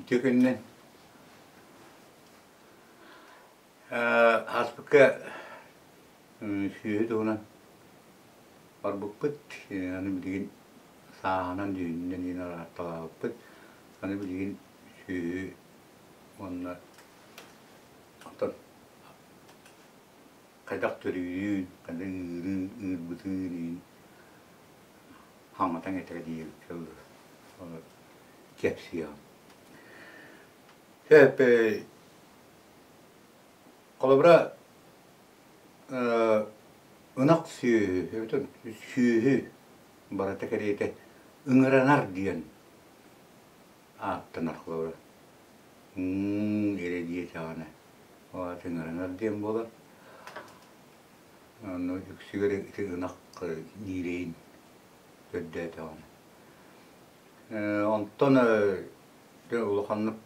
Ити күннэн ааспыкка сүөһү туһунан барбыппыт. Аны билигин сааһынан дьүһүнүнэн иһин араарталаабыппыт. Аны билигин сүөһү уонна оттон хайдах төрүүрүн, хайдах ыырыы, ыырбытын иһин хаҥатан этэрэ диэбиккэ дылы кэпсиэҕим. Сөп, холобура, ынах сүөһү эбэтэр сүөһү барыта кэриэтэ ыҥыранар диэн ааттанар холобура. Эрэ диэтэҕинэ ол аата ыҥыранар диэн буолар. Онно үксүгэр ити ынах ньиирэйин көрдөөтөҕүнэ. Онтон улаханнык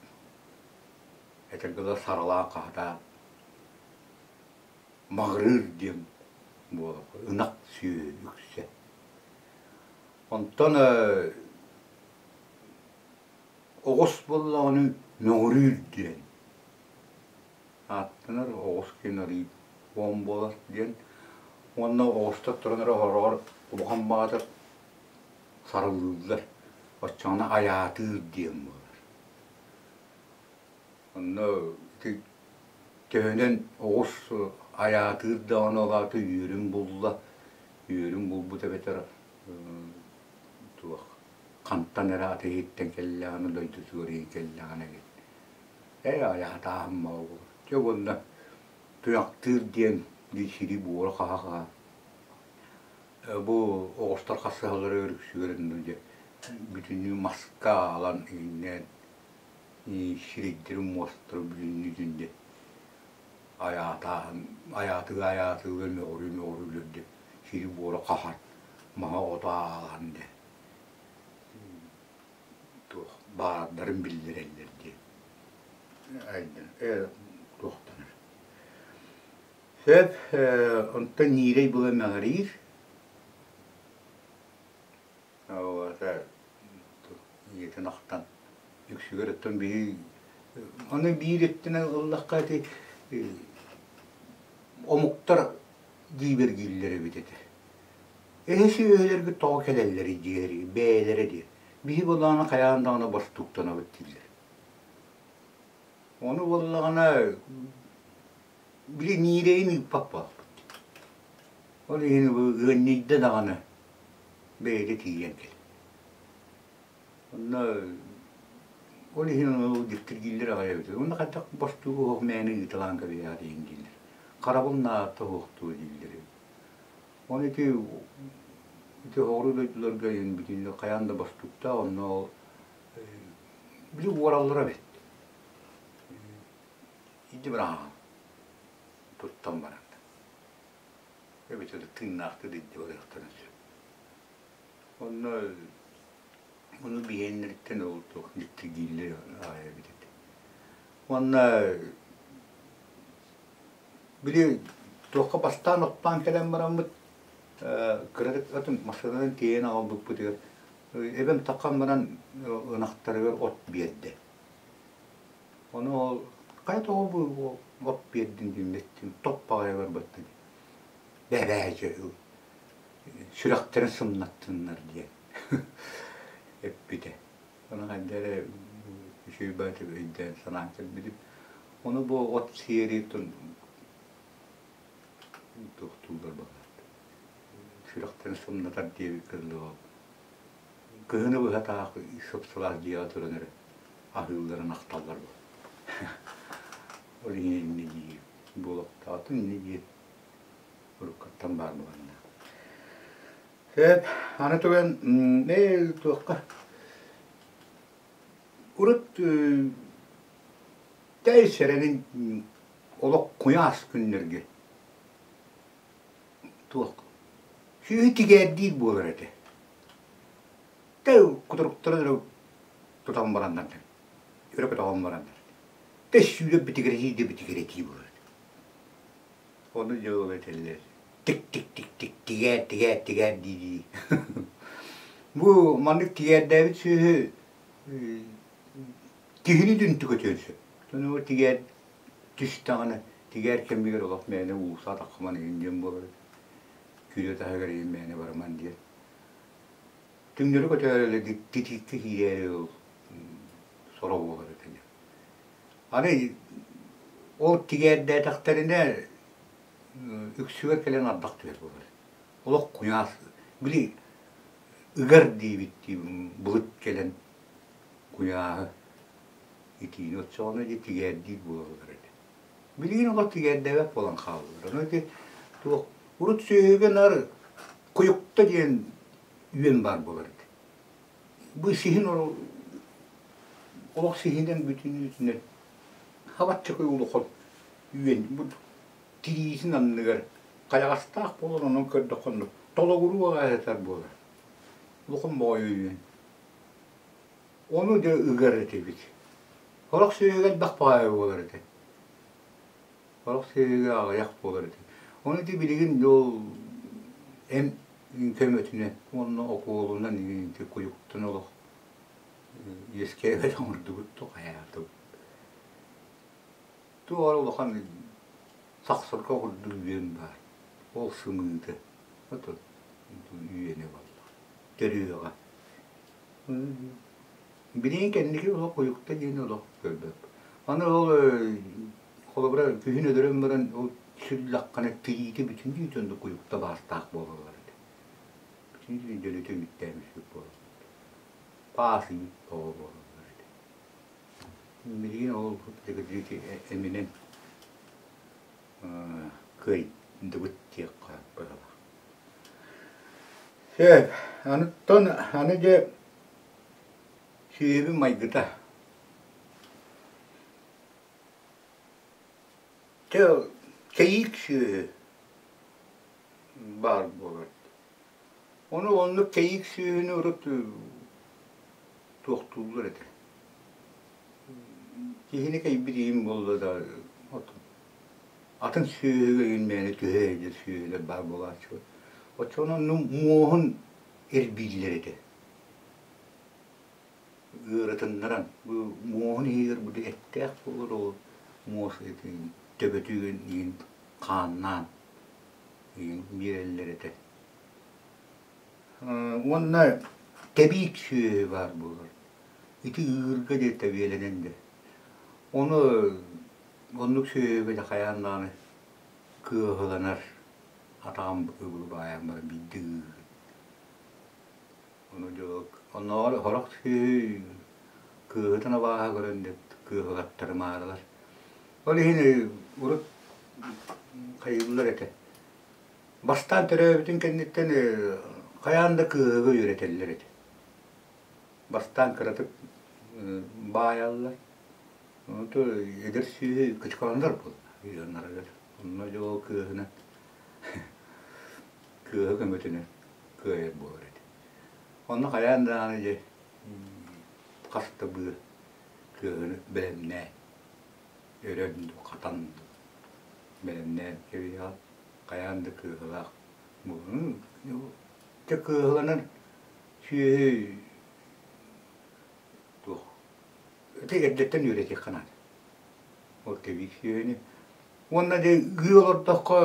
этэргэ дылы саралаан хаһытаан маҕырыыр диэн буолар ынах сүөһү үксэ. Онтон оҕус буоллаҕына мөҕүрүүр диэн ааттанар оҕус диэн арыый уон буолар диэн уонна оҕустар туран эрэ хороҕор улахан баҕатык сарылыыллар оччоҕуна айаатыыр диэн буолар. Онно ити төһөнөн оҕус айаатыыр даҕаны ол аата үөрүн булла, үөрүн булбут эбэтэр туох хантан эрэ аты иһиттэн кэллэҕинэ дойдутугар иһин кэллэҕинэ эбит ээ айаатааһын буолар. Дьэ уонна туйахтыыр диэн биир сири буора хаһа-хаһа бу оҕустар хасыһалларыгар үксүгэр дьэ бүтүннүү маска аалан иҥнээн сирэйдэрин муостары бүтүннүүтүн дьэ айаатааһын айаатыы айаатыылар мөҕүрүү мөҕүрүүлэр дьэ сири буора хаһан маһа ото аалан дьэ туох баардарын биллэрэллэр диэн туохтанар. Сөп, онтон ньиирэй була мэҕириир. Ийэтин ахтан үксүгэр оттон биһи ону биир өттүнэн ыллахха ити омуктар дьиибэргииллэр эбит этэ. Эһэ сүөһүлэргит тоҕо кэлэллэрий диэри бэйэлэрэ диэн. Биһи буоллаҕына хайаан даҕаны бостууктанабыт дииллэр. Ону буоллаҕына били ньиирэйин ыыппат буолбут. Ол иһин ыанньыйда даҕаны бэйэтэ тиийэн кэлэр. Онно ол иһин ону дьиктиргииллэр аҕай эбит. Уонна хайдах бостуугу оһох мээнэ ыыталаан кэбиһэҕит иһин дииллэр. Харабыл наата оһохтуо дииллэр эбит. Ону ити ити соҕуруу дойдуларга иһин бүтүннүү хайаан да бостууктаах онно ол били уораллара эбит. Иди быраҕаҕын туттан баран. Эбэтэр тыыннаахтыы да илдьэ барыахтарын сөп. Онно ону биһиэннэриттэн ол туох дьиктиргииллэр аҕай эбит этэ. Уонна били туохха бастаан оттоон кэлэн бараммыт кыратык атын массыынанан тиэйэн аҕалбыппытыгар эбэм таххан баран ынахтарыгар от биэрдэ. Ону ол хайа тоҕо бу от биэрдин диэммиттин топ баҕайы барбаттын. Бэбээ сүрэхтэрин сымнаттыннар диэн эппитэ. Ону хайда эрэ үчүгэй баҕайытык өйдөөн санаан кэлбитим. Ону бу от сиэри туохтууллар баҕар сүрэхтэрин сымнатар диэбиккэ дылы кыһыны быһа таах сып-сылаас дьиэҕэ туран эрэ аһыылларын ахталлар буолар. Ол иһин инньэ диир буолуохтаатын инньэ диир уруккуттан баар буоланна. Сөп, аны туган ээ туохха урут тэй сэрэнин олох куйаас күннэргэ туох сүөһү тигээрдиир буолар этэ. Тэй кутуруктара эрэ тутан бараннар өрө көтөҕөн бараннар. Тэй сүүрэ битигирэтии да битигирэтии буолар этэ. Ону дьэ этэллэр тик-тик-тик-тик тигээр тигээр тигээр дии-дии. Бу маннык тигээрдээбит сүөһү Киһини дүнтү көтүөн сөп. Ону тигээр түстэҕинэ, тигээр кэмигэр олох мээнэ уулусса атаххыман иһин диэн буолар. Күрүө таһыгар иһин мээнэ барыман диэн. Түҥнэри көтөөрү титииккэ киирээри ол сорох буолар этэ. Аны ол тигээрдээтэхтэринэ үксүгэр кэлэн ардах түһэр буолар. Олох куйаас, били ыгар диибит дии былыт кэлэн куйааһы итиини оччоҕуна дьэ тигээрдиир буолаллар этэ. Билигин олох тигээрдээбэт буолан хааллылар. Ону ити туох урут сүөһүгэ наар куйукта диэн үөн баар буолар этэ. Бу сиһин олох сиһинэн бүтүннүүтүнэн хабаччакый улахан үөн бу тириитин анныгар хайаҕастаах буолан онон көрдөххө оннук тологуруу аҕай сытар буолар. Улахан баҕайы үөн. Ону дьэ ыгар этибит. Сорох сүөһүгэ элбэх баҕайы буолар этэ. Сорох сүөһүгэ аҕыйах буолар этэ. Ону ити билигин ол эм көмөтүнэн уонна окуолунан ити куйуктан олох үөскээбэт оҥордубут хайаатыбыт. Туох эрэ улахан сахсырга курдук үөн баар. Ол сымыыта. Ото үөнэ буолла. Төрүөҕэ. Билигин кэнники олох уйукта диэн олох көрбөппүн. Аны ол холобура күһүн өлөрөн баран ол сүллэххинэ тириитэ бүтүннүү оннук уйукта баастаах буолаллар этэ. Бүтүннүү дьөлүтэ үүттээммит буолаллар. Паас үүт оҕо буолаллар этэ. Билигин ол эминэн кыайдыбыт диэххэ быһалаах. Сөп, аныттан аны дьэ сүөһүбүн майгыта. Чэ, кэйиик сүөһү баар буолар. Ону оннук кэйиик сүөһүнү урут туохтууллар этэ. Киһини кэйбит иһин буолла да атын сүөһүгэ иһин мээнэ түһэ сылдьар сүөһүлэр баар буолааччылар. Оччоҕуна онно муоһун эрбииллэр этэ. Ыаратыннаран бу муоһун иһигэр бу эттээх буолар ол муос төбөтүгэр иһин хааннаан иһин биэрэллэр этэ. Уонна тэбиик сүөһү баар буолар. Ити ыырга диэн тэбиэлэнэн да. Ону оннук сүөһүгэ дьэ хайаан даҕаны кыаһыланар атаҕым ыбылы баайан баран биирдэ ыыргын. Ону дьэ оннооҕор сорох сүөһү кыаһытын абааһы көрөн да кыаһылаттарымаарылар. Ол иһин урут хайыыллар этэ. Бастаан төрөөбүтүн кэнниттэн хайаан да кыаһыга үөрэтэллэр этэ. Бастаан кыратык баайаллар. Онто эдэр сүөһү кычкаланар буолла ыанарыгар. Онно дьэ ол кыаһынан кыаһы көмөтүнэн кыайар буолар этэ. Онно хайаан даҕаны дьэ хас да быа кыаһыны бэлэмнээн, өрөн дуу, хатан дуу бэлэмнээн кэбиһэҕин. Хайаан да кыаһылаах буолун. Дьэ кыаһыланар сүөһү туох ити эрдэттэн үөрэтиэххэ наада. Ол тэбиик сүөһүнү. Уонна дьэ ыы олордоххо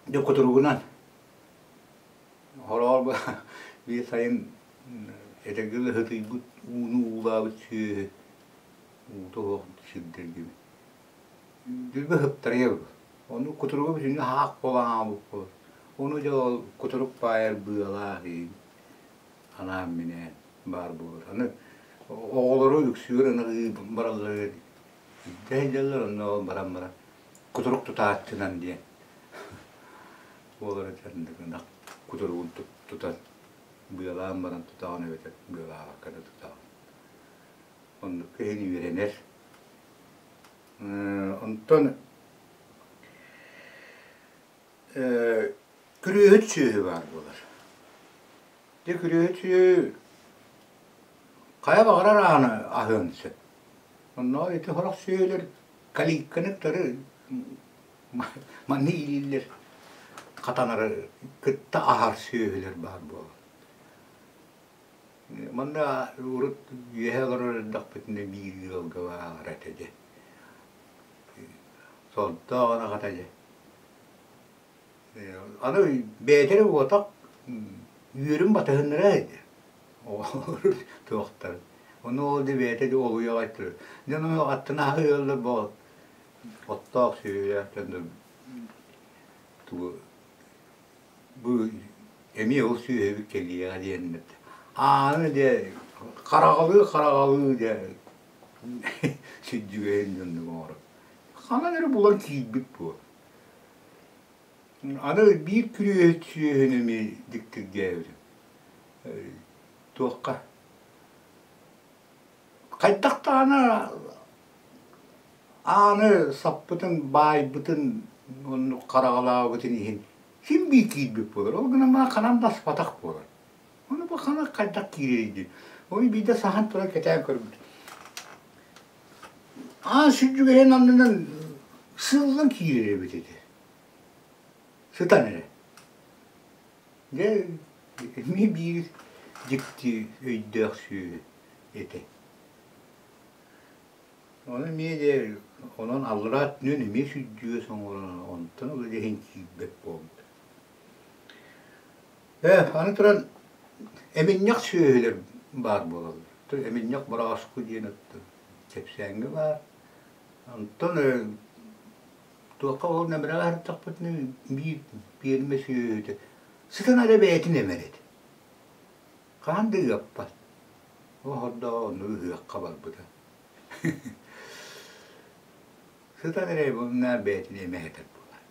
дьэ кутуругунан хороҕор биир сайын этэргэ дылы ытыйбыт ууну уулаабыт сүөһү уута суох сирдэргэ Дүлбэ ыһыктарыйа Ону кутуругу бүтүннүү хаах буолан хаалбыппыт. Ону дьэ ол кутурук баайар быалаах иһин анаан-минээн баар буолар. Аны оҕолору үксүгэр ынах ыы баралларыгар илдьэ сылдьаллар, онно ол баран баран кутурук тутааччынан диэн буолар этэ ынах кутуругун тутан быалаан баран тутаҕын эбэтэр быалаабакка да тутаҕын. Оннук иһин үөрэнэр. Онтон күрүөһүт сүөһү баар буолар. Дьэ күрүөһүт сүөһү хайа баҕарар ааны аһыан сөп. Онно ити сорох сүөһүлэр калитканы кытары манна иилиллэр хатанары кытта аһар сүөһүлэр баар буолар. Манна урут үөһэ олорор эрдэхпитинэ биир ыалга баара этэ дьэ. Сордоох аҕата дьэ. Аны бэйэтэ эрэ буотах үөрүн батыһыннара этэ. Туохтар. Ону ол дьэ бэйэтэ дьэ олуйа аҕай турар. Дьэ ону аттынааҕы ыаллар бу оттоох сүөһүлээх дьоннор тугу бу эмиэ ол сүөһүбүт кэлиэҕэ диэннэр ааны дьэ хараҕалыы-хараҕалыы дьэ сүддьүгэһин дьоннук оҥорор. Ханан эрэ булан киирбит буо. Аны биир күрүөһүт сүөһүнү эмиэ дьиктиргээбитим. Туохха Хайдах даҕаны ааны саппытын, баайбытын, оннук хараҕалаабытын иһин син биир киирбит буолар. Ол гынан баран ханан да аспатах буолар. Ону бу ханан хайдах киирэрий диэн. Ону биирдэ саһан туран кэтээн көрбүт. Аан сүддьүгэһин аннынан сыыллан киирэр эбит этэ. Сытан эрэ. Дьэ, эмиэ биир дьикти өйдөөх сүөһү этэ. Ону эмиэ дьэ, онон аллараа өттүнэн эмиэ сүддьүөс оҥорон, онтон ыла дьэ иһин киирбэт буолбут. Ээ, аны туран эминньэх сүөһүлэр баар буолаллар. Эминньэх борооску диэн оттон кэпсээҥҥэ баар. Онтон туохха ол нөмүрэҕэ сырыттахпытына биир пиэрмэ сүөһүтэ сытан эрэ бэйэтин эмэр этэ. Хаһан да ыаппат. Оһордоо онно ыһыахха барбыта. Сытан эрэ наар бэйэтин эмэһэтэр буолар.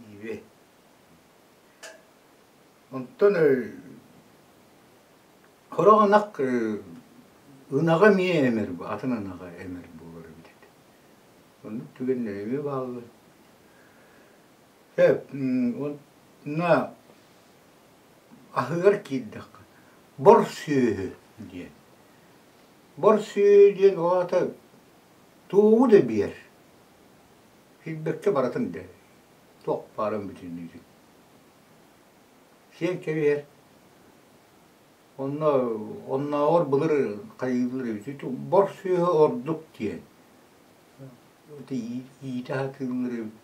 Иибэ. Онтон сорох ынах ынаҕа эмиэ эмэр атын ынаҕа эмэр буолар эбит этэ. Оннук түгэннэр эмиэ бааллар. Сөп, онно аһыгар киирдэххэ, бор сүөһү диэн. Бор сүөһү диэн ол аата туоҕу да биэр, киирбэккэ барытын да, туох баарын бүтүннүүтүн. Сиэн кэбиһэр. Онно оннооҕор былыр хайыыллар эбит, бор сүөһү ордук диэн. Иитэ сатыыллар эбит.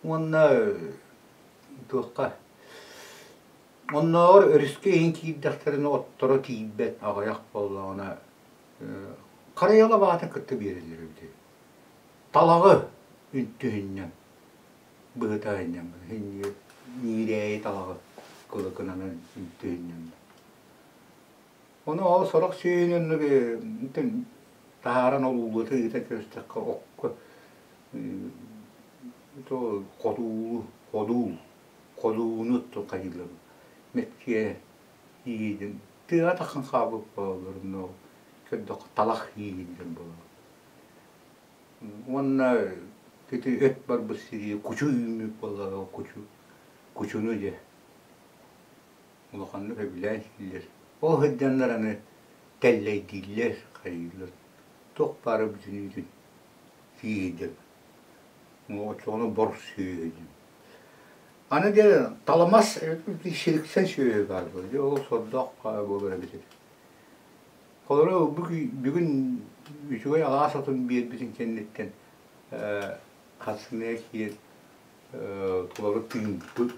Уонна туохха оннооҕор өрүскэ иһин киирдэхтэринэ отторо тиийбэт аҕыйах буоллаҕына харыйала баатын кытта биэрэллэр эбит үһү. Талаҕы үнтүһүнньэн быһыта иһинньэн ньиирээйи талаҕы кылыкынан үнтүһүнньэн Ону ол сорох сүөһүнү оннук таһааран ол уулата ыыта көрүстэххэ окко хотуулу ходуул ходууну хайыыллар мэткиэ иидин тыаҕа тахсан хаалбыт буолаллар онно көрдөххө талах ииһиллэр буолар уонна ити өт барбыт сири кучу үүммүт буоллаҕа кучу кучуну дьэ улаханнык сөбүлээн сииллэр. Ол сылдьаннар аны тэллэйдииллэр, хайыыллар. Туох баара бүтүнүүтүн сииһийдэр. Оччоҕуна бор сүөһү диэн. Аны дьэ таламас сириксэн сүөһү баар буолар. Дьэ ол сордоох буолар эбит этэ. Холобура бүгүн үчүгэй алаас отун биэрбитин кэнниттэн хасыныа киир толору тыымпыт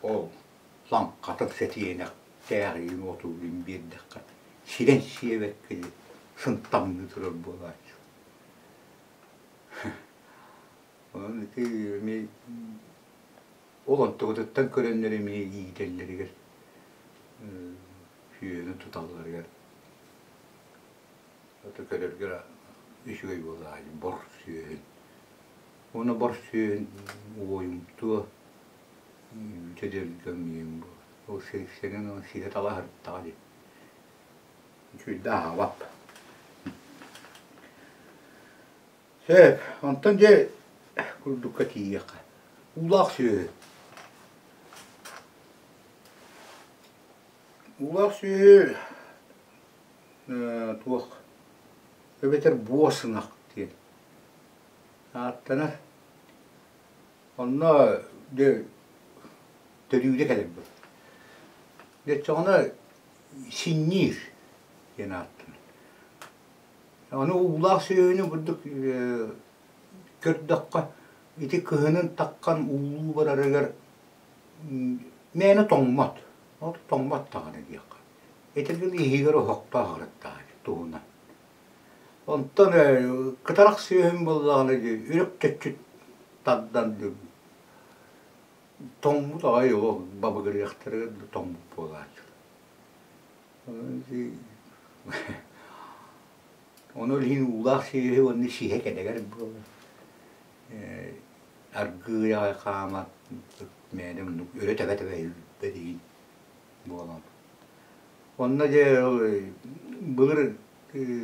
Ол лаҥхатын сэтиэнэхтээх отугун биэрдэххэ сирэн сиэбэккэ сынтаҥныы турар буолааччы. Онон ити эмиэ ол онтугутуттан көрөннөр эмиэ иитэллэригэр сүөһүнү туталларыгар ото көрөргө үчүгэй буолааччы бор сүөһүн. Уонна бор сүөһүн уойумтуо Үүтэ дөлгөм ийэм буолар. Ол сириксэнэн ол сирэ тала сырыттаҕа дии. Үчүгэйдэ аһаабат. Сөп, онтон дьэ курдукка тиийиэххэ. Уулаах сүөһү. Уулаах сүөһү туох эбэтэр буо сыҥах диэн ааттанар. Онно дьэ төрүүрэ кэлэрбит. Дьэ оччоҕуна синньиир диэн ааттанар. Ону уулаах сүөһүнү курдук көрдөххө, ити кыһынын таххан уулуу барарыгар мээнэ тоҥмот. Ол тоҥмот даҕаны диэххэ. Этэргэ иһигэр оһохтоох арыттаах туһунан. Онтон кытарах сүөһүм буоллаҕына үрүк чөччүт тардан тоҥмут аҕай ол бабыгырыахтарыгар да тоҥмут буолааччылар. Ону иһин уулаах сүөһү уонна сиһэ кэлэгэр буолар. Аргыый аҕай хаамар мээнэ оннук өрө тэбэ-тэбэ үүрбэт иһин буолан. Онно дьэ ол былыр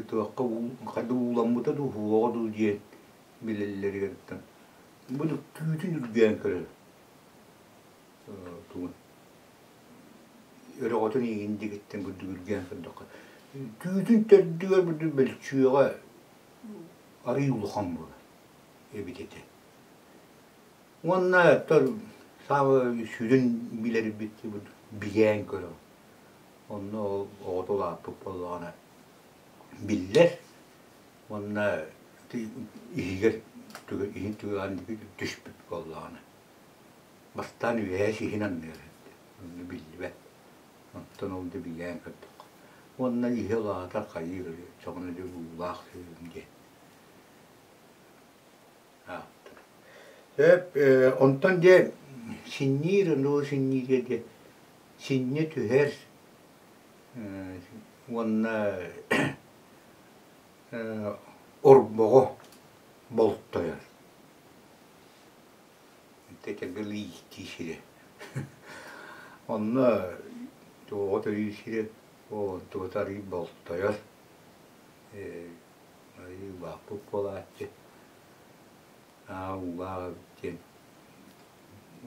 туохха хайда ууламмыта дуу, уоҕа дуу диэн билэллэригэр бу түүтүн үргээн көрөр тугун өрөҕөтүн иҥин диэкиттэн бурдук үргээн көрдөххө түүтүн төрдүгэр бурдук бөлчүөҕэ арыый улахан буолар эбит этэ. Уонна саамай сүрүн билэрбит бигээн көрөҕүн. Онно ол оҕото улааппыт буоллаҕына биллэр уонна иһигэр иһин түгэҕин түспүт буоллаҕына бастаан үөһээ сиһин анныгар онно биллибэт. Онтон ол да бигээн көрдөххө. Уонна иһэ улаатар хайыыр чоҕуна дьэ уулаах сүөһүм диэн. Сөп, онтон дьэ синньиир, ону синньииргэ дьэ синньэ түһэр уонна орбоҕо болтойор. Этэргэ ииктии сирэ. Онно оҕо төрүүр сирэ онтубут арыый болтойор. Арыый улааппыт буолааччы. Аа уулаах эбит диэн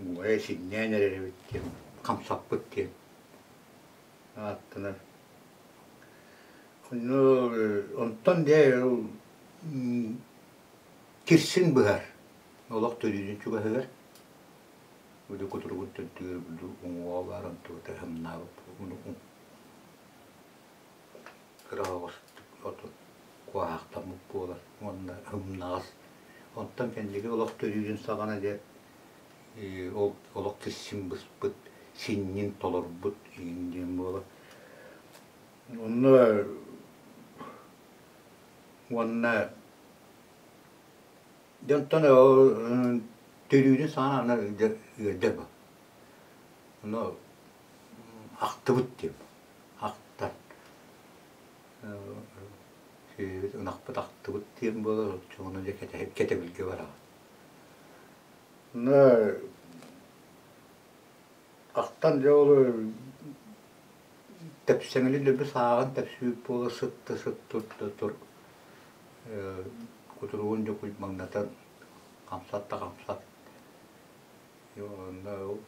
уулайа синньээн эрэр эбит диэн хамсаппыт диэн ааттанар. Онно онтон дьэ кирсин быһар олох төрүүрүн чугаһыгар били кутуругун төрдүгэр били уҥуоҕа баар онтугата ымнаабыт кыра оҕустук отун куоһаахтаммыт буолар уонна ымнаҕас. Онтон кэнники олох төрүүрүн саҕана дьэ ол олох кирсин быспыт, синньин толорбут игин диэн буолар. Онно уонна дьэ онтон төрүүрүн саҕана ыалдьар бу. Ону ахтыбыт диэн ахтар. Сүөһүбүт ынахпыт ахтыбыт диэн буолар, оччоҕуна дьэ кэтэбилгэ бараҕын. Онно ахтан дьэ ол тэпсэҥили өлбүт сааҕын тэпсибит буола сытта сыт турда тур кутуругун дьэ куйбаҥнатан хамсат да хамсат. Онно ол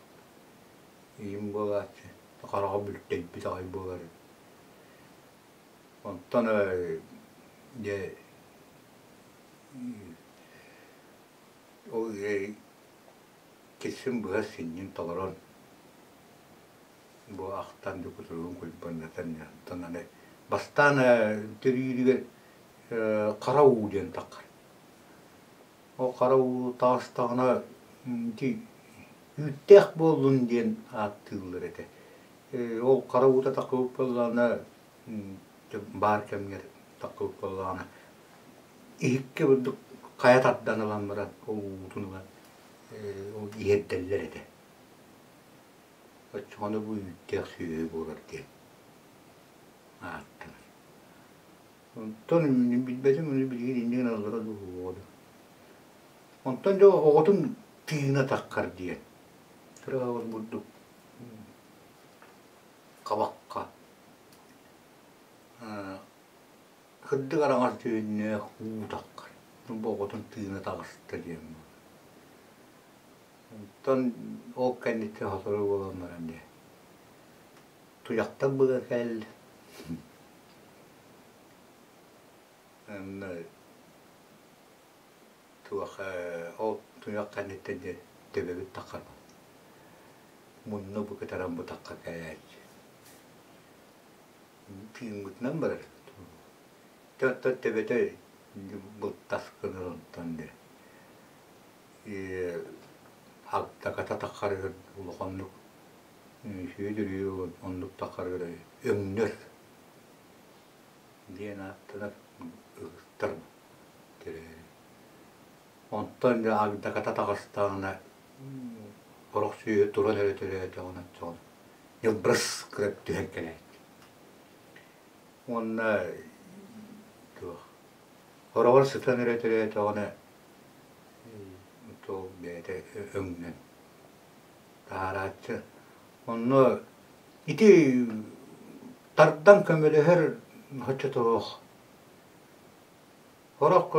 ийэм буолааччы хараҕа бүлтэйбит аҕай буолар. Онтон дьэ ол кирсин быһа синньин толорон бу ахтан дьокутуругун куйбаннатан онтон аны бастаан төрүүрүгэр хара уу диэн таххар. Ол хара уу таҕыстаҕына ити үүттээх буоллун диэн ааттыыллар этэ. Ол хара уута таххыбыт буоллаҕына баар кэмҥэр таххыбыт буоллаҕына иһиккэ бурдук хайа тардан ылан баран ол уутун ылан ол иһэрдэллэр этэ. Оччоҕуна бу үүттээх сүөһү буолар диэн ааттанар. Онтон билбэтим ону билигин инньэ гыналлара дуу суоҕа дуу. Онтон дьэ оҕотун тыына таххар диэн кыра оҕус бурдук хабахха кырдьык араҥас дьүһүннээх уу таххар. Бу оҕотун тыына таҕыста диэн буолар. Онтон ол кэнниттэн сотору буолан баран дьэ туйахтан быга кэллэ. Онно туох ол туйах кэнниттэн дьэ төбөбүт таххар мунну бу кытаран бу тахха кэлээччи. Тыыммытынан барар. Оттон төбөтө былтас гынар онтон дэ агдаката таххарыгар улаханнык Сүөдүрүү оннук таххарыгар өҥнөр диэн ааттанар ыһыктар тэрээһин. Онтон дьэ агдаката таҕыстаҕына сорох сүөһү туран эрэ төрөөтөҕүнэ оччоҕуна ньылбырыс гына түһэн кэлээччи. Уонна туох хороҕор сытан эрэ төрөөтөҕүнэ туох бэйэтэ өҥнөн таһаарааччы. Онно ити тардан көмөлөһөр оччотоох Сорох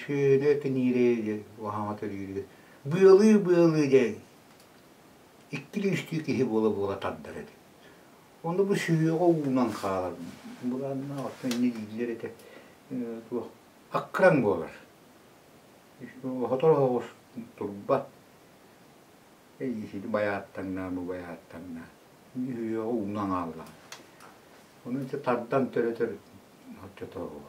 сүөһүнү киниири уһаҥа төрүүрүгэр быалыы-быалыы диэн иккилии-үстүү киһи буола-буола тардар эбит. Ону бу сүһүөҕэ уунан хаалар. Былааннаах оттон инньэ дииллэр этэ туох аккыраҥ буолар. Сотору соҕус турбат. Ити байааттаҥнаа, бу байааттаҥнаа. Сүһүөҕэ уунан хааллаҕа. Ону ити тардан төрөтөр оччотооҕу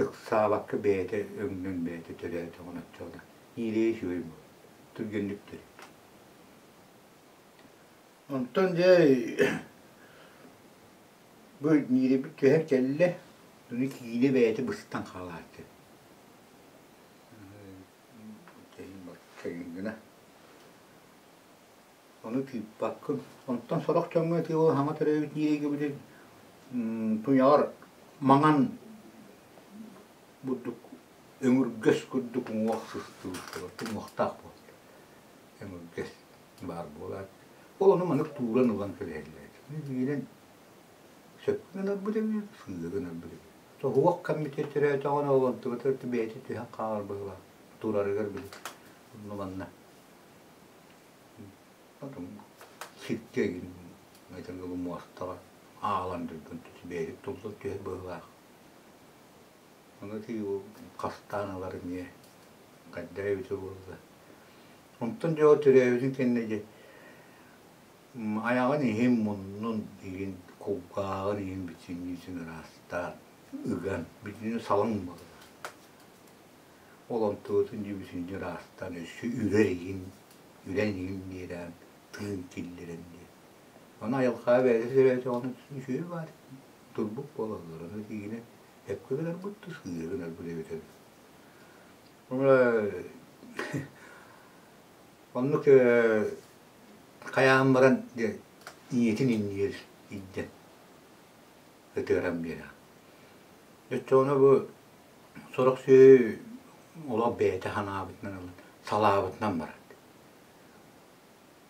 Ыксаабакка бэйэтэ өҥнөн бэйэтэ төрөөтөҕүнэ оччоҕуна иирээ үчүгэй буолар, түргэнник төрүүр. Онтон дьэ бу Ниирэбит түһэн кэллэ, ону киинэ бэйэтэ быстан хаалааччы. Гына. Ону тыыппаккын. Онтон сорох дьоҥҥо ити ол саҥа төрөөбүт ньирэйгэ били туйаҕар маҥан бурдук өҥүргэс курдук уҥуох сыстыбыт буолар, уҥуохтаах буолар. Өҥүргэс баар буолаат. Ол ону маннык тууран ылан кэбиһэллэр. Биирэн сөпкө гынарбыт эбит, сыыһа гынарбыт эбит. Тоһуох комитет төрөөтөҕүнэ ол онтубутугар бэйэтэ түһэн хаалар быһыылаах. Турарыгар били онно манна Сиргэ этэргэ муостаҕа аалан түргэн бэйэтик туллан түһэр быһыылаах. Ону ити хастаан ылар эмиэ хайдах эбитэ буолла. Онтон дьэ ол төрөөбүтүн кэннэ дьэ айаҕын иһин, муннун иһин, кулгааҕын иһин бүтүннүүтүн ыраастаан, ыган, бүтүннүү салаҥ буолла. Ол онтубутун дьүбүтүннүү ыраастаан өссө үрэр иһин, үрэн иһин биэрэн, тыын киллэрэн диэн. Ону айылҕаҕа бэйэтэ төрөөтөҕүнэ үчүгэй баар турбут буолаллар. Ону тиийинэ эккэ гынарбыт да сыыһа гынарбыт эбитэ Оннук хайаан баран дьэ ийэтин иннигэр илдьэн ытыаран биэрэ. Оччоҕуна бу Сорох сүөһү олох бэйэтэ санаабытынан ылан, салаабытынан барар.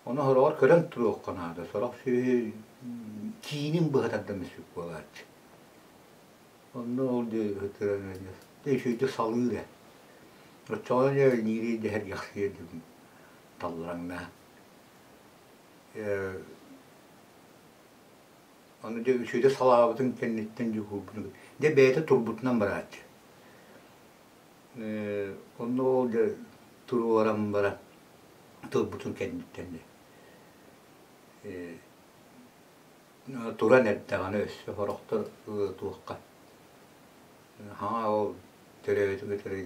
Ону сороҕор көрөн туруохха наада. Сорох сүөһү киинин быһа тардан өссүк буолааччы. Онно ол дьэ ытыран дьэ үчүгэйдик салыыр ээ. Оччоҕуна дьэ ниирий дэһэргэхсийэр дьон таллараҥнаа. Ону дьэ үчүгэйдик салаабытын кэнниттэн дьукуурбутун дьэ бэйэтэ турбутунан барааччы. Онно ол дьэ туруоран баран турбутун кэнниттэн дьэ туран эрдэҕинэ өссө сорохтор туохха хаҥа ол төрөөбүтүн кытары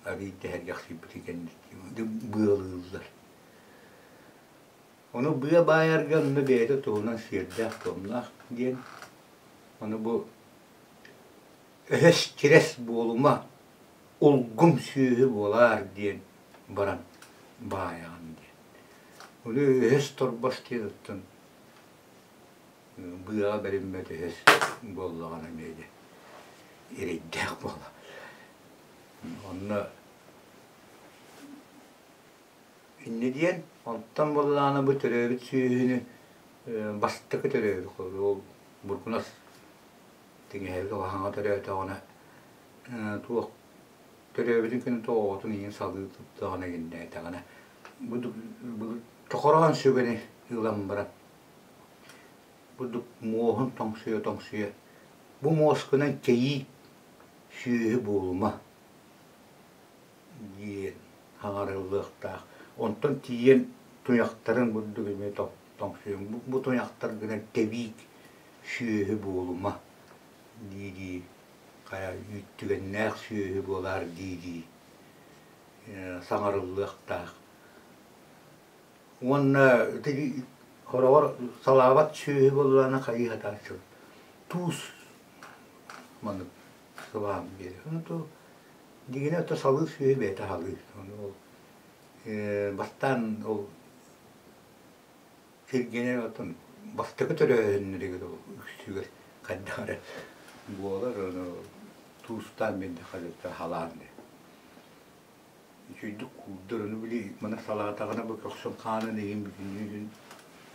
арыый дэһэргэхсийбитин кэнниттэн быалыыллар. Ону быа баайарга онно бэйэтэ туһунан сиэрдээх-туомнаах диэн, ону бу өһөс-чирэс буолума, улгум сүөһү буолаар диэн баран баайаҕын диэн. Ону өһөс торбос диэн оттон быаҕа бэриммэт өһөс буоллаҕына эмиэ дьэ эрэйдээх буолар. Онно Инньэ диэн, онтон буоллаҕына бу төрөөбүт сүөһүнү бастакы төрөөбүт ол бургунас тиҥэһэбит улахаҥҥа төрөөтөҕүнэ туох төрөөбүтүн күнүн туох оҕотун иһин салыы туттаҕына иҥнээтэҕинэ бу чохороон сүгэни ылан баран бурдук муоһун тоҥсуйа-тоҥсуйа бу муоскунан кэйиик сүөһү буолума диэн хаҥарыллыахтаах. Онтон тиийэн туйахтарын бурдук эмиэ тоҥсуйуҥ. Бу туйахтаргынан тэбиик. сүөһү буолума дии-дии хайа үүттүгэннээх сүөһү буолаар дии-дии саҥарыллыахтаах. Уонна ити хороҕор салаабат сүөһү буоллаҕына хайыы сатааччы туус маннык сылаан биэрэр. Ону дьиҥинэ ото салыыр сүөһү бэйэтэ аһалыыр. Ону ол бастаан ол сиргэнэр оттон бастакы төрөөһүннэригэр ол үксүгэр хайдах эрэ буолар ону туустаан биэрдэххэ халаан диэн. Үчүгэйдик куурдар, ону били маны салаатаҕына бу көхсүн хаанын иһин бүтүннүүтүн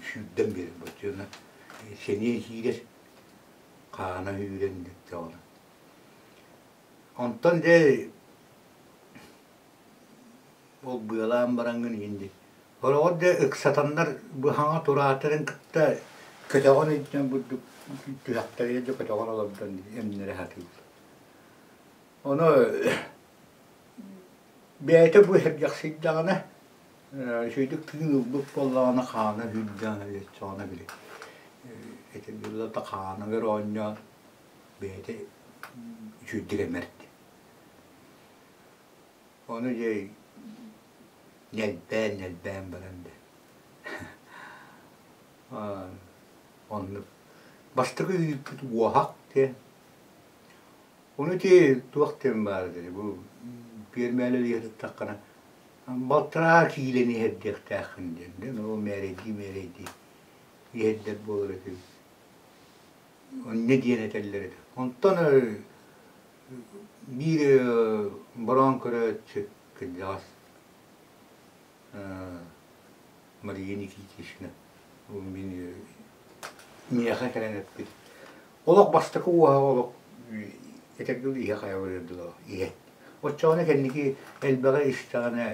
сүүрдэн биэрэр баччана сэниэ киирэр хаана үүрэн бүттэҕинэ. Онтон дьэ ол быалаан бараҥҥын иһин дии Хороҕор дьэ ыксатаннар быһаҥа тураатарын кытта көтөҕөн илдьэн бурдук түһэхтэригэр дьэ көтөҕөн олордон эмнэрэ сатыыллар. Ону бэйэтэ бу сэргэхсийдэҕинэ, үчүгэйдик тыын ылбыт буоллаҕына хаана сүүрдэҕинэ оччоҕуна били ити да хааныгар оонньоон бэйэтэ үчүгэйдик эмэрт. Ону дьэ ньэлбээн-ньэлбээн баран да оннук бастакы үүппүт уоһах диэн Ону ити туох диэн баар этэй бу пиэрмэлэр иһиттаххына балтараа киилэни иһэрдиэхтээххин диэн диэн ол мээрэйдии-мээрэйдии иһэрдэр буолар этим. Онньо диэн этэллэр этэ. Онтон биир бороон көрөөччү кырдьаҕас Мария Никитична мин миэхэ кэлэн эппит олох бастакы уоһаҕа олох этэргэ дылы иһэ хайа барыар дылы иһэ оччоҕуна кэнники элбэҕи истэҕинэ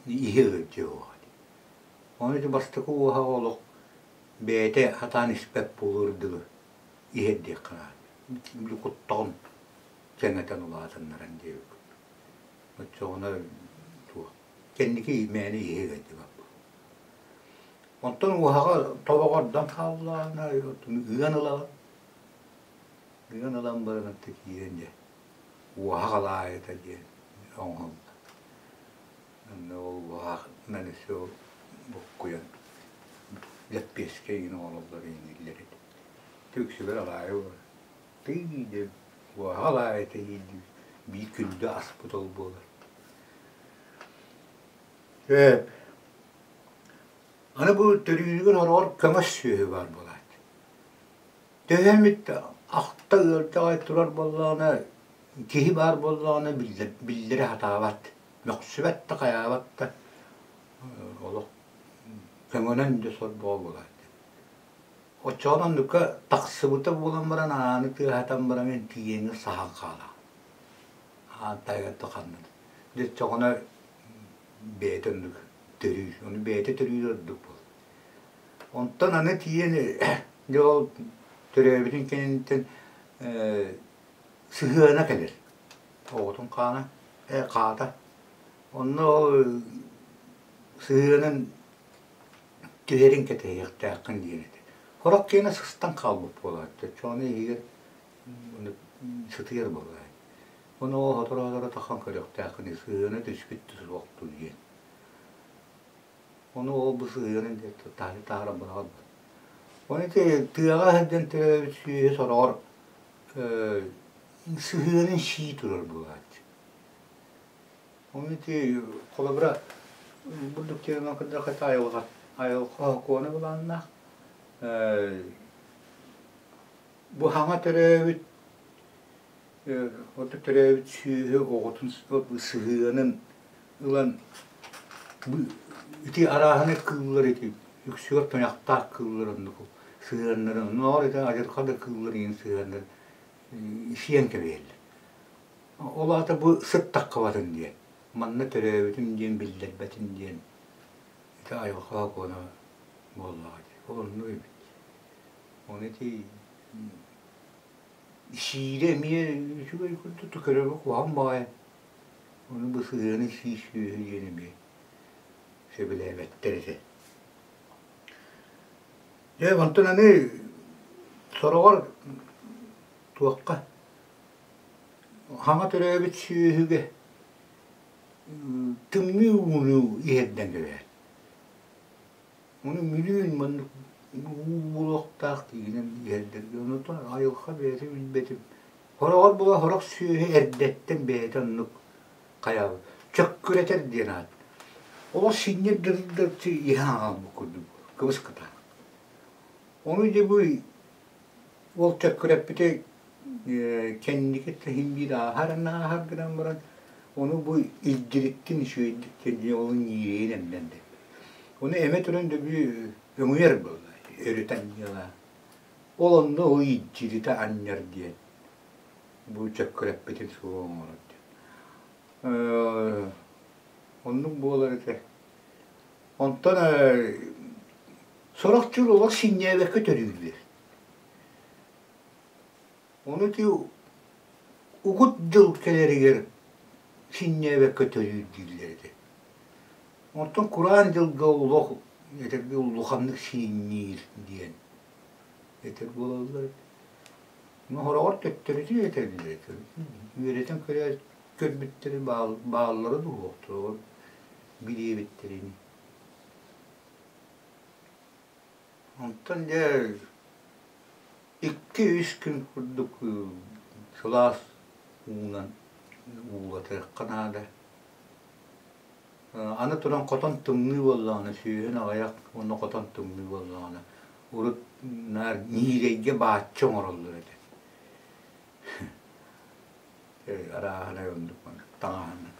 иһэ ыалдьыа уоҕа ону ити бастакы уоһаҕа олох бэйэтэ сатаан испэт буолуор дылы иһэрдиэххэ наада куттаҕын кэҥэтэн улаатыннаран диэбит Оччоҕуна туох кэнники мээнэ иһэ ыалдьыбаппын. Онтон уоһаҕа тобоҕо ордон хааллаҕына ыан ылаҕын. Ыан ылан баран атта киирэн дьэ уоһах алаайыта диэн оҥоһуллар. Онно ол уоһаҕынан өссө ол буккуйан лэппиэскэ игин оҥороллор иҥииллэр этэ. Үксүгэр алаайы буолар. Тыый диэн уоһаҕа алаайыта иһиирдии биир күндү аспыт ол буолар. Ээ, аны бу төрүүрүгэр хороҕор көҥөс сүөһү баар буолааччы. Төһө эмит ахта ыалдьаҕай турар буоллаҕына, киһи баар буоллаҕына биллэрэ сатаабат, мөхсүбэт да хайаабат да олох көҥөнөн да сорбоҕо буолааччы. Оччоҕуна оннукка тахсыбыта буолан баран ааны тыаһатан баран мин тиийэҥҥэ саһан хаалаҕын. Аан таһыгар ханна да. Дьэ оччоҕуна бэйэтэ оннук төрүүр. Ону бэйэтэ төрүүр ордук буолар. Онтон аны тиийэн дьэ ол төрөөбүтүн кэнниттэн сыһыана кэлэр. Оҕотун хаана, хаата. Онно ол сыһыанын түһэрин кэтэһиэхтээххин диэн этэ. Сорох киэнэ сыстан хаалбыт буолааччы. Оччоҕуна иһигэр сытыйар буолааччы. Ону ол сотору-сотору тахсан көрүөхтээххин сыһыана түспүт да суох дуу диэн. Ону ол бу сыһыанын диэн таһырдьа таһааран быраҕан Ону ити тыаҕа сылдьан төрөөбүт сүөһү сороҕор сыһыанын сии турар буолааччы. Ону ити холобура бурдук тиэрмэн кырдьахха айылҕа айылҕа сокуона былааннаах бу саҥа төрөөбүт ордук төрөөбүт сүөһү оҕотун сыһыанын ылан ити арааһынай кыыллар ити үксүгэр туйахтаах кыыллар оннук сыһыаннарын оннооҕор ити адьырҕа да кыыллар иһин сыһыаннарын сиэн кэбиһэллэр. Ол аата бу сыт таххыбатын диэн, манна төрөөбүтүм диэн биллэрбэтин диэн ити айылҕа сокуона буоллаҕа дии. Ол оннук эбит. Ону ити сиирэ эмиэ үчүгэй курдук көрөргө куһаҕан баҕайы. Ону бу сыһыаны сии сүөһү диэн эмиэ сөбүлээбэттэр этэ. Дьэ, онтон аны Сороҕор туохха хаҥа төрөөбүт сүөһүгэ тымныы ууну иһэрдэн кэбиһэр. Ону мүлүүн маннык уу буолуохтаах тиийинэн иһэрдэргэ. Онтон айылҕа бэйэтэ билбэтим. Хороҕор була сорох сүөһү эрдэттэн бэйэтэ оннук хайаабыт. Чөккүрэтэр диэн аат. Олох синньир дырдырчы иһэн аҕалбыт курдук кыбыс кытаанах. Ону дьэ бу ол чөккүрэппитэ кэнники син биир ааһар ааһар гынан баран ону бу илдьириттин үчүгэйдик кэнники ол ньиирэйин эмнэн дэппит. Ону эмэ туран дөбү өҥүйэр буолла өрүтэ анньыалаан. Ол онно ол илдьиритэ анньар диэн бу чөккүрэппитин суох оҥорор диэн. Оннук буолар этэ. Онтон сорох дьыл олох синньээбэккэ төрүүллэр. Ону ити угут дьыл кэлэригэр синньээбэккэ төрүүр дииллэр этэ. Оттон кураан дьылга олох этэргэ улаханнык синньиир диэн этэр буолаллар. Хороҕор төттөрүтүн этэллэр этэ. Үөрэтэн көрбүттэри бааллара дуоһуохтара билиэбиттэрин. Онтон дьэ икки-үс күн курдук сылаас уунан уулатыахха наада. Аны туран хотон тымныы буоллаҕына, сүөһүн аҕыйах уонна хотон тымныы буоллаҕына, урут наар ньиирэйгэ бааччы оҥороллор этэ. Арааһынай оннук таҥаһынан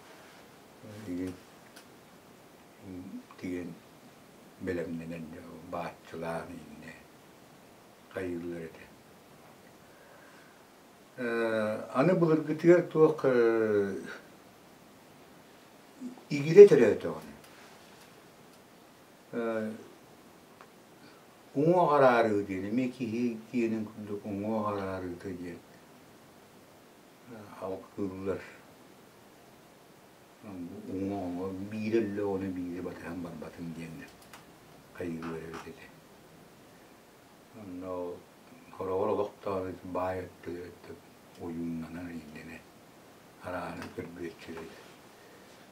тигэн бэлэмнэнэн бааччылаан иннэ хайыыллар этэ. Аны былыргытыгар туох игирэ төрөөтөҕүнэ уҥуох араарыы диэн эмиэ киһи киэнин курдук уҥуох араарыыта диэн алгыыллар. Уҥуоҕуҥа биирэ өллөҕүнэ биири батыһан барбатын диэннэр хайыыллар эбит этэ. Онно хороҕор олохтоох баай өттүгэр ойууннанан ииннэнэ арааһын көрбүөччүлэр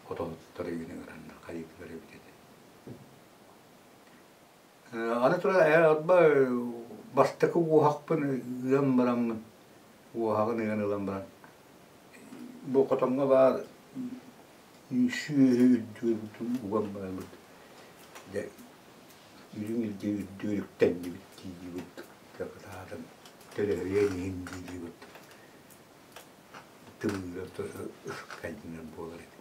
хотоһуттар игини ыраннар хайыыллар эбит этэ. Аны туран арба бастакы уоһахпын ыан бараммын уоһаҕын ыан ылан баран бу хотоҥҥо баар сүөһү үрдүгэр уган барабыт дьэ үрүҥ илгэ үрдүгэр үктэннибит дии кытаатан төлөһүйэн иһин дии тымныыга ыккайдынар буолар этэ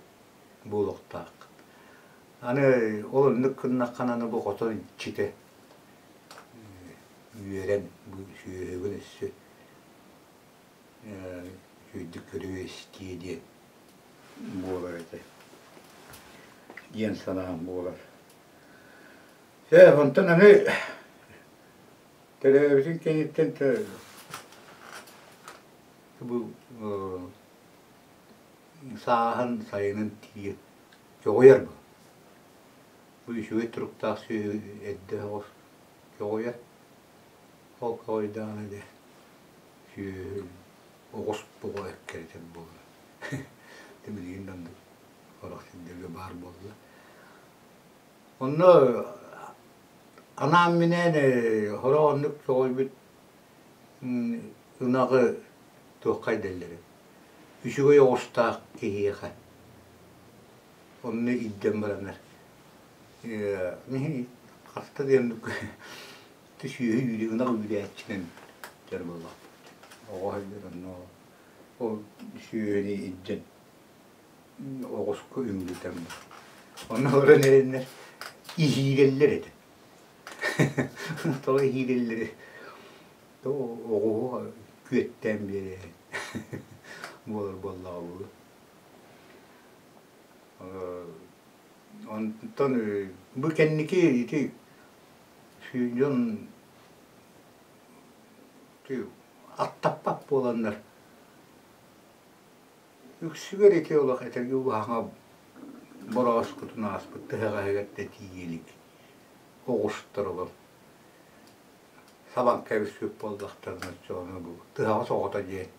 буолуохтаах. Аны ол оннук гыннаххына аны бу хотон иччитэ үөрэн бу сүөһүгүн өссө үчүгэйдик көрүө-истиэ диэн буолар этэ диэн санаам буолар. Чэ, онтон аны төрөөбүтүн кэнниттэн бу сааһын сайынын тиийэн көҕүйэр бу. Бу үчүгэй туруктаах сүөһү эрдэ соҕус көҕүйэр. Ол көҕүйдэҕинэ дьэ сүөһү оҕус буҕа эккирэтэр буолла. Ити билигин да оннук сорох сирдэргэ баар буолла. Онно анаан-минээн сорох оннук көҕүйбүт ынаҕы туохха идэллэрэ үчүгэй оҕустаах киһиэхэ онно илдьэн бараннар хаста диэн сүөһү үүрэ ынах үүрээччинэн дьон буоллахпыт оҕо сылдьан онно ол сүөһүнү илдьэн оҕуска үҥүлүтэн онно олорон эрэннэр иһиирэллэр этэ тоҕо иһиирэллэрий оҕуһу күөттээн биэрээри буолар буоллаҕа буолуо. Онтон бу кэнники ити дьон аттаппат буоланнар үксүгэр ити олох этэргэ улахаҥа борооскутун ааспыт тыһаҕаһыгар да тиийэ илик оҕустар олор. Сабан кэбиспит буоллахтарына оччоҕуна бу тыһаҕас оҕото диэн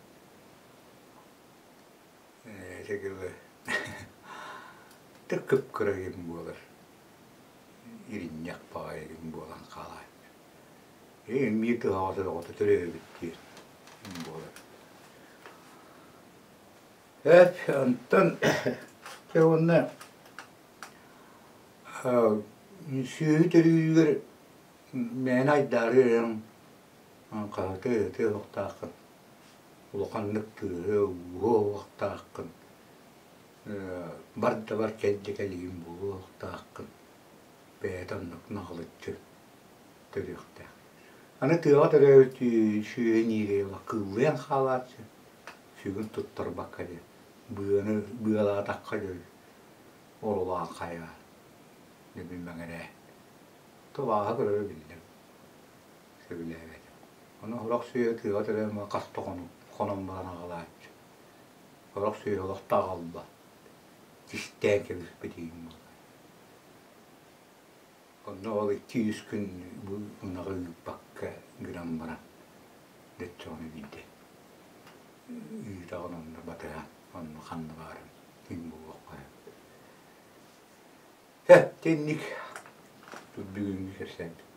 ити кып-кыра игин буолар иринньэх баҕайы игин буолан хаалааччы. Эмиэ тыһаҕас оҕото төрөөбүт диэн буолар. Эп онтон дьэ уонна сүөһү төрүүрүгэр мээнэ айдаарыаҥ хаһыта-ыһыта уһуктааххын, улаханнык тыаһы-ууһу уһуктааххын, бар да бар кэл да кэлигин буолуо уһуктааххын, бэйэтэ оннук наҕылыччы төрүөхтээх. Аны тыаҕа төрөөбүт сүөһү ниирэ кыыллыйан хаалааччы, сүгүн туттарбакка диэн, быаны быалаатахха дьөрү орулаан хайаан, дьэ билмэҥ эрээ. Тулааһа көрөрө биллэр, сөбүлээбэтим. Ону сорох сүөһү тыаҕа төрөөн хас да хонон баран аҕалааччы. Сорох сүөһү олох да аҕалбат, кистээн кэбиспит иһин буолар. Онно ол 200 күн бу ынаҕы ыыппакка гынан баран дөччөҕүнэ биирдэ ыытаҕын онно батыһан онно ханна баарын ким буолуохха сөп. Һэ, итинник бүгүҥҥү кэпсээммит.